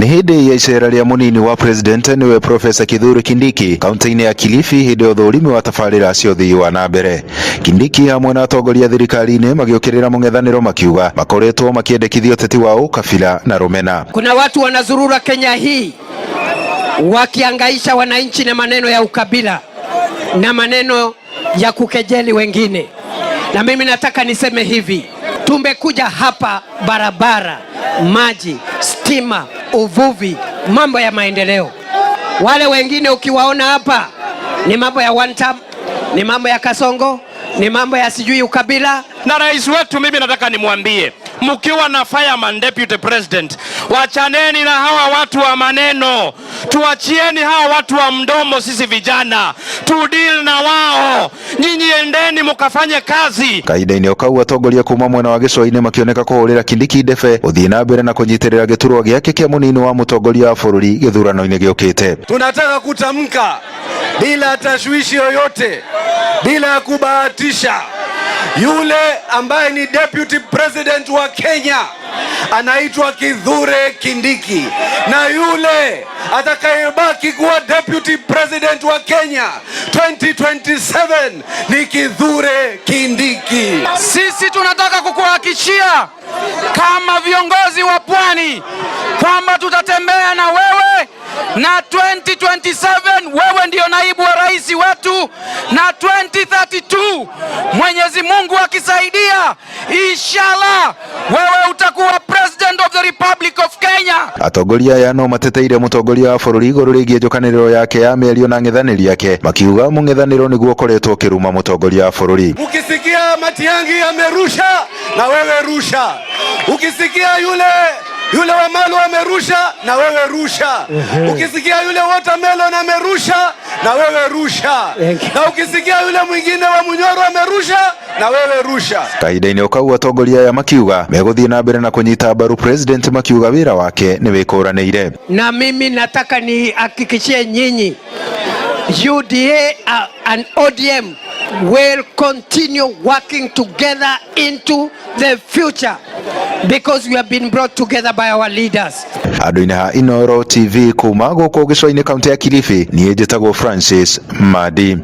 Nĩ hĩndĩ ya icera rĩa mũnini wa president, nĩwe Profesa Kithure Kindiki, kaunti-inĩ ya Kilifi, hĩndĩ ya ũthũrimi wa tabarĩra cia ũthii wa na mbere. Kindiki hamwe na atongoria thirikari-inĩ magĩũkĩrĩra mũng'ethanĩro, makiuga makoretwo makĩendekithia ũteti wa ũkabila na rũmena. Kuna watu wanazurura Kenya hii wakiangaisha wananchi na maneno ya ukabila na maneno ya kukejeli wengine, na mimi nataka niseme hivi, tumekuja hapa barabara, maji, stima, uvuvi, mambo ya maendeleo. Wale wengine ukiwaona hapa ni mambo ya one term, ni mambo ya Kasongo, ni mambo ya sijui ukabila. Na rais wetu, mimi nataka nimwambie, mkiwa na fireman deputy president, wachaneni na hawa watu wa maneno, tuachieni hawa watu wa mdomo. Sisi vijana tu deal na wao, nyinyi endeni mukafanye kazi. Kahinda-inĩ o kau, atongoria kuma mwena wa gĩcũa-inĩ makĩoneka kũhũrĩra Kindiki ndebe gũthiĩ na mbere na kũnyitĩrĩra gĩturwa gĩake kĩa mũnini wa mũtongoria wa bũrũri gĩthurano-inĩ gĩũkĩte. Tunataka kutamka bila tashwishi yoyote, bila ya kubahatisha, yule ambaye ni deputy president wa Kenya anaitwa Kithure Kindiki, na yule atakayebaki kuwa deputy president wa Kenya 2027 ni Kithure Kindiki. Sisi tunataka kukuhakikishia kama viongozi wa Pwani kwamba tutatembea na wewe na 2027 wewe ndio naibu wa rais wetu, na 2032 Mwenyezi Mungu akisaidia, inshallah wewe utakuwa president of the Republic of Kenya. Atongoria aya no mateteire mũtongoria wa bũrũri igũrũ rĩgiĩ njũkanĩrĩro yake ya mĩario na ang'ethanĩri ake, makiuga mũng'ethanĩro nĩguo ũkoretwo ũkĩruma mũtongoria wa bũrũri. Ukisikia Matiang'i amerusha, na wewe rusha. Ukisikia yule yule Wamalwa amerusha, na wewe rusha. Ukisikia yule Watermelon amerusha, na wewe rusha. Na ukisikia yule mwingine wa Munyoro amerusha, na wewe rusha. Kahinda-inĩ o kau, atongoria aya makiuga megũthiĩ na mbere na kũnyita mbaru president, makiuga wĩra wake nĩ wĩkũranĩire. Na mimi nataka nihakikishie nyinyi UDA and ODM will continue working together into the future because we have been brought together by our leaders. Handũ-inĩ ha Inooro TV kuma gũkũ gĩcũa-inĩ, kaunti ya Kilifi, niĩ njĩtagwo Francis Madi.